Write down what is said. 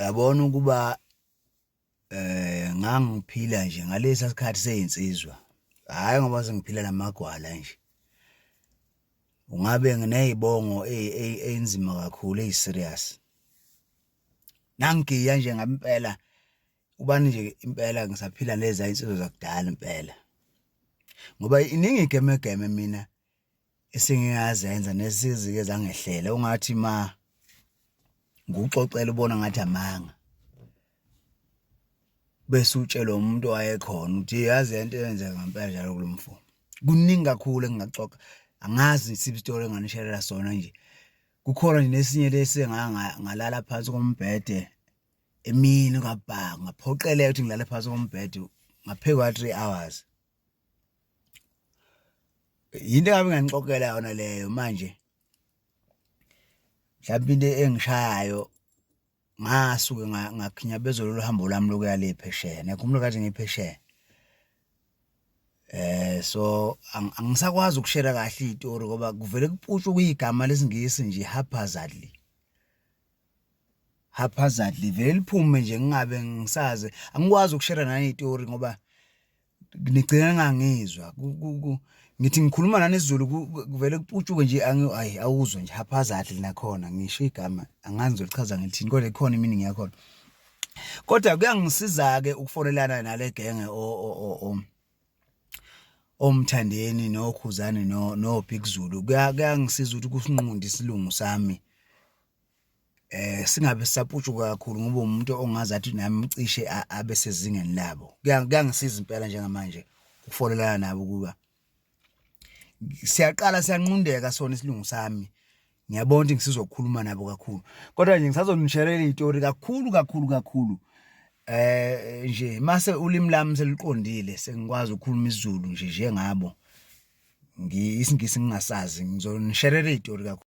Uyabona ukuba ngangiphila nje ngalesa sikhathi seyinsizwa, hhayi ngoba sengiphila namagwala nje. Ungabe nginey'bongo ey'nzima kakhulu eyi-serious. Ngangigiya nje ngampela ubani nje impela ngisaphila neza insizwa zakudala impela. Ngoba iningi igemegeme mina esengingazenza nesizike zangehlela ungathi ma ngikuxoxela ubona ngathi amanga. Bese utshelwa umuntu owayekhona ukuthi yazi lento eyenzeka ngempela njalo kulo mfo. Kuningi kakhulu engingakuxoxa, angazi isiphi isitori enganishalela sona nje. Kukhona nje nesinye lesi ngalala phansi kombhede emini kwabha, ngaphoqeleka ukuthi ngilale phansi kombhede ngaphezu kwa-3 hours. Yinto engabe nganixoxela yona leyo manje mhlawumbe into engishayayo ngasuke ngakhinyabezwa lolu hambo lwami lokuya le phesheya. Niyakhumbula kade ngiphesheya? So angisakwazi ukushera kahle iy'tori ngoba kuvele kuputshuke igama lesiNgisi nje haphazardly. Haphazardly vele liphume nje ngingabe ngisazi, angikwazi ukushera nani iy'tori ngoba nigcina ningangizwa. Ngithi ngikhuluma nani isiZulu kuvele kuputshuke nje hhayi awuzwe nje haphazardly nakhona ngisho igama angazi ngizolichaza ngithini kodwa ikhona i-meaning yakhona. Kodwa kuyangisiza-ke ukufonelana nale genge oMthandeni noKhuzani no-Big Zulu. Kuyangisiza ukuthi kusinqunde isilungu sami singabe sisaputshuka kakhulu ngoba umuntu ongazathi nami cishe abe sezingeni labo. Kuyangisiza impela njengamanje ukufonelana nabo ukuba siyaqala siyanqundeka sona isilungu sami. Ngiyabona ukuthi ngisizwa ukukhuluma nabo kakhulu. Kodwa nje ngisazonisherela iy'tori kakhulu kakhulu kakhulu. Nje mase ulimi lami seluqondile sengikwazi ukukhuluma isiZulu nje njengabo, isiNgisi ngingasazi ngizonisherela iy'tori kakhulu.